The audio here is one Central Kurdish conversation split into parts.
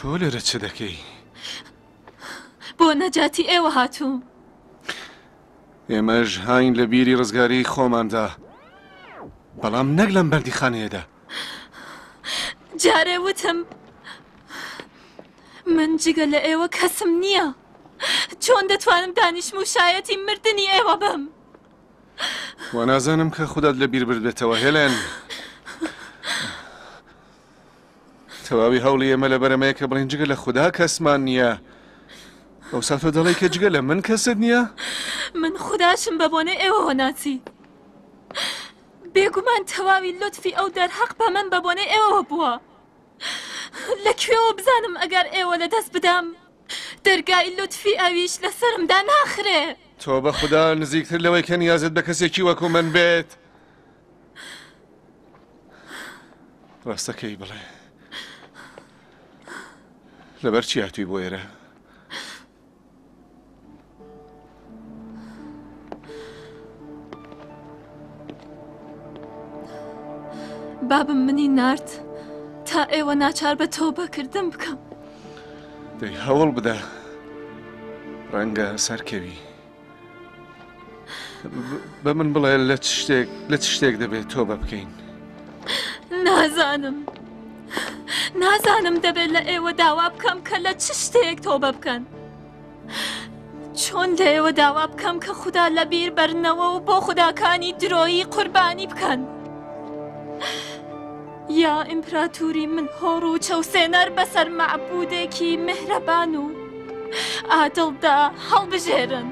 تۆ لێرە چ دەکەی؟ بۆ نەجاتی ئێوە هاتووم. ئێمەش هاین لە بیری ڕزگاریی خۆماندا، بەڵام نەک لەم بەندیخانەیەدا. جارێ وتم من جگە لە ئێوە کەسم نییە. چۆن دەتوانم دانیشم و شایەتی مردنی ئێوە بم؟ وا نازانم کە خودات لە بیر بردبێتەوە هێلێن. تەواوی هەوڵی ئێمە لەبەر ئەمەیە کە بڵێین جگە لە خودا کەسمان نییە. ئەوسا تۆ دەڵێی کە جگە لە من کەست نییە؟ من خوداشم بە بۆنەی ئێوەوە ناسی. بێگومان تەواوی لوتفی ئەو دەرهەق بە من بە بۆنەی ئێوەوە بووە. لە کوێوە بزانم ئەگەر ئێوە لە دەست بدەم دەرگای لوتفی ئەویش لەسەرمدا ناخرێ. تۆ بە خودا نزیکتر لەوەی کە نیازت بە کەسێکی وەکو من بێت. ڕاستەکەی بڵێ لەبەر چی هاتووی بۆ ئێرە؟ بابم منی نارد تا ئێوە ناچار بە تۆبەکردن بکەم. دەی هەوڵ بدە ڕەنگە سەرکەوی. بە من بڵێ لە چ شتێک لە چ شتێک دەبێت تۆبە بکەین؟ نازانم نازانم دەبێت لە ئێوە داوا بکەم کە لە چ شتێک تۆبە بکەن چۆن لە ئێوە داوا بکەم کە خودا لە بیر بەرنەوە و بۆ خوداکانی درۆیی قوربانی بکەن یا ئیمپراتوری من هۆڕ و چەوسێنەر بەسەر مەعبودێکی میهرەبان و عادڵدا هەڵبژێرن.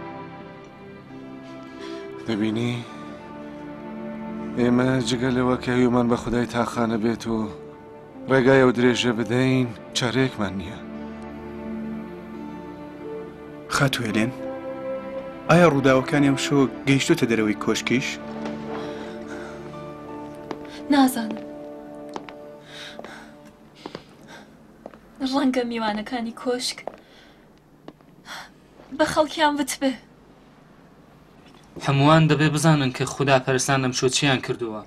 دەبینی ئێمە جگە لەوە کە هیومان بە خودای تاقانە بێت و ڕێگای ئەو درێژە بدەین چارەیەکمان نییە. خاتوو هێلێن، ئایا ڕووداوەکانی ئەمشەو گەیشتۆتە دەرەوەی کۆشکیش؟ نازانم. ڕەنگە میوانەکانی کۆشک بە خەڵکیان وتبێ. هەمووان دەبێ بزانن کە خوداپەرستان ئەمشەو چییان کردووە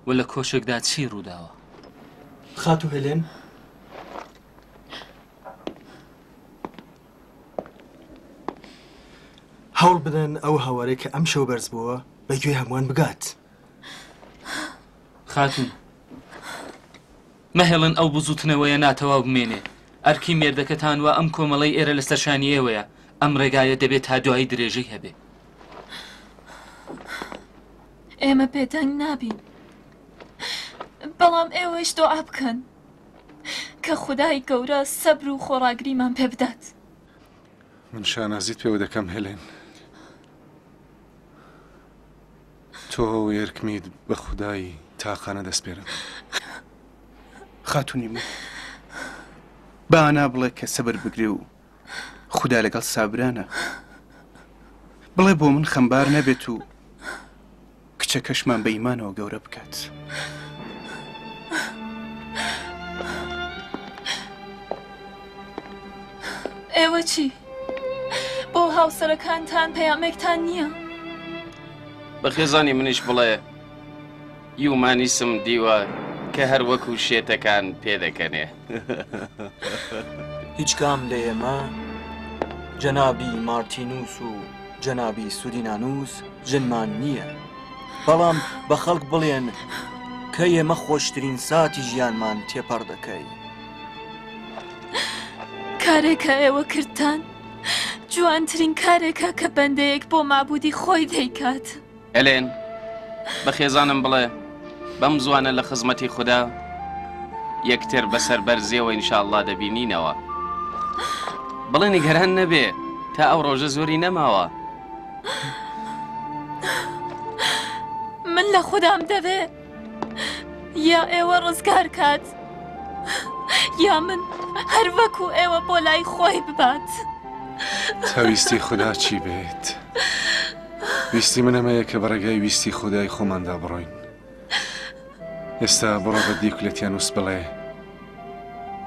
و لە کۆشکدا چی ڕووداوە. خاتوو هێلێن، هەوڵ بدەن ئەو هاوارەی کە ئەمشەو بەرز بووە بە گوێی هەمووان بگات. خاتوون، مەهێڵن ئەو بزووتنەوەیە ناتەواو بمێنێ. ئەرکی مێردەکەتان و ئەم کۆمەڵەی ئێرە لەسەر شانی ئێوەیە. ئەم ڕێگایە دەبێ تا دوایی درێژەی هەبێ. ئێمە بێدەنگ نابین. بەڵام ئێوەیش دۆعا بکەن. کە خودای گەورە سەبر و خۆڕاگریمان پێ بدات. من شانازیت پێوە دەکەم هێلێن. تۆ و ئێرکمیت بە خودای تاقانە دەسپێرم. خاتوونی من، با ئانا بڵێ کە سەبر بگرێ و خودا لەگەڵ سابرانە. بڵێ بۆ من خەمبار نەبێت و کچەکەشمان بە ئیمانەوە گەورە بکات. ئێوە چی؟ بۆ هاوسەرەکانتان پەیامێکتان نییە؟ بە خێزانی منیش بڵێ یومانیسم دیوە کە هەر وەکو شێتەکان پێدەکەنێ. هیچ کام لە ئێمە جەنابی مارتینوس و جەنابی سودینانوس جنمان نییە بەڵام بە خەڵک بڵێن کە ئێمە خۆشترین ساتی ژیانمان تێپەڕ دەکەی. کارێکە ئێوە کردتان جوانترین کارێکە کە بەندەیەک بۆ مابودی خۆی دەیکات. ئێلێن، بە خێزانم بڵێ بەم زوانە لە خزمەتی خودا یەکتر بە سەربەرزیەوە ئینشاءاللە دەبینینەوە. بڵێ نیگەران نەبێ تا ئەو ڕۆژە زۆری نەماوە. من لە خودام دەوێ یا ئێوە ڕزگار کات یا من هەر وەکو ئێوە بۆ لای خۆی ببات. تا ویستی خودا چی بێت؟ ویستی من ئەمەیە کە بە ڕێگای ویستی خودای خۆماندا بڕۆین. ئێستا بڕۆ بە دیوکلێتیانوس بڵێ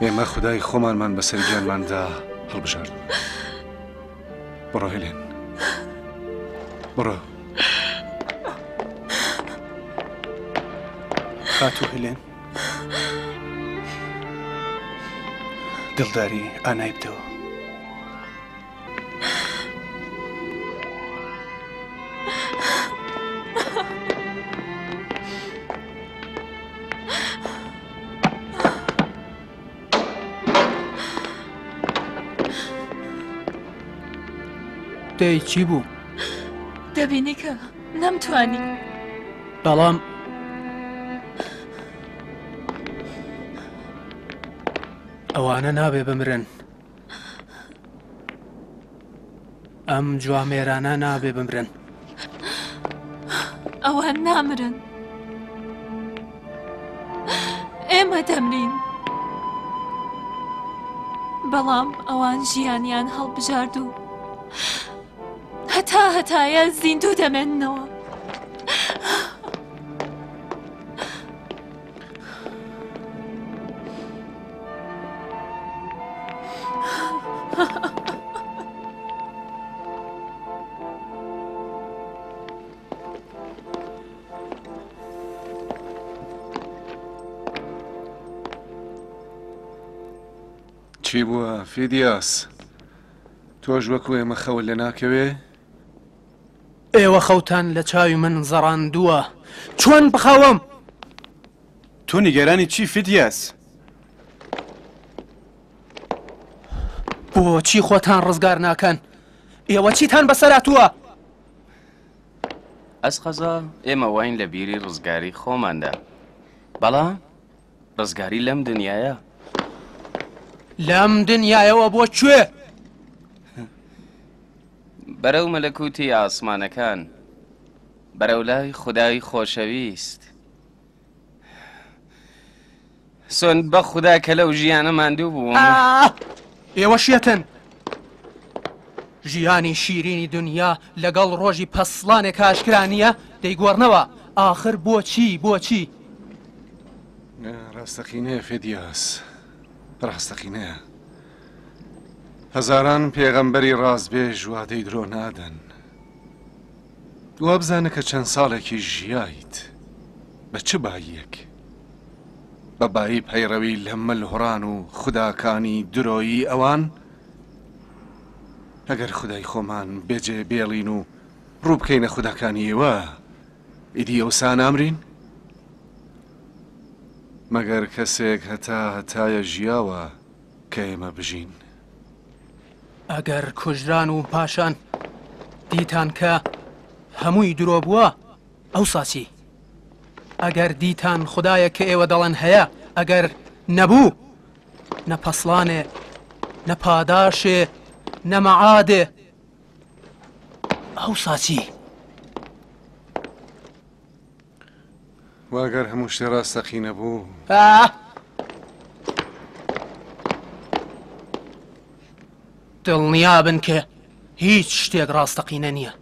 ئێمە خودای خۆمانمان بەسەر گیانماندا هەڵبژارد. بڕۆ هێلێن. بڕۆ. خاتوو هێلێن. دڵداری ئانای بدەوە. دەی چی بوو؟ دەبینی کە نەمتوانی. بەڵام ئەوانە نابێ بمرن. ئەم جوامێرانە نابێ بمرن. ئەوان نامرن. ئێمە دەمرین. بەڵام ئەوان ژیانیان هەڵبژارد و هەتا هەتایە زیندوو دەمێننەوە. چی بووە فیدیاس؟ تۆش وەکو ئێمە خەوت لێ ناکەوێ؟ ئێوە خەوتان لە چاوی من زەڕاندووە چۆن بخەوم؟ تۆ نیگەرانی چی فیدیاس؟ بۆچی خۆتان ڕزگار ناکەن؟ ئێوە چیتان بەسەر هاتووە؟ ئەزقەزا ئێمە واین لە بیری ڕزگاری خۆماندا، بەڵام ڕزگاری لەم دنیایە. لەم دنیایەوە بۆ کوێ؟ بەرەو مەلەکوتی ئاسمانەکان، بەرەو لای خودای خۆشەویست. سوێند بە خودا کە لەو ژیانە ماندوو بووم. ئێوە شێتن. ژیانی شیرینی دنیا لەگەڵ ڕۆژی پەسڵانێک ئاشکرا نییە، دەیگۆڕنەوە. ئاخر بۆچی؟ بۆچی؟ ڕاستەقینەیە فێدیاس، ڕاستەقینەیە. هەزاران پێغەمبەری ڕاستبێژ وادەی درۆ نادەن. وابزانە کە چەند ساڵێکیش ژیایت، بە چ باییەک؟ بە بایی پەیڕەوی لە ملهوڕان و خوداکانی درۆیی ئەوان؟ ئەگەر خودای خۆمان بێجێ بێڵین و ڕوو بکەینە خوداکانی ئێوە، ئیدی ئەوسا نامرین؟ مەگەر کەسێک هەتا هەتایە ژیاوە کە ئێمە بژین؟ ئەگەر کوژران و پاشان دیتان کە هەمووی درۆ بووە، ئەوسا چی؟ ئەگەر دیتان خودایەک کە ئێوە دەڵێن هەیە، ئەگەر نەبوو، نە پەسڵانێ، نە پاداشێ، نە مەعادێ، ئەوسا چی؟ وە گەر هەموو شتێ ڕاستەقینە بوو؟ ئا! دڵنیابن کە هیچ شتێک ڕاستەقینە نییە.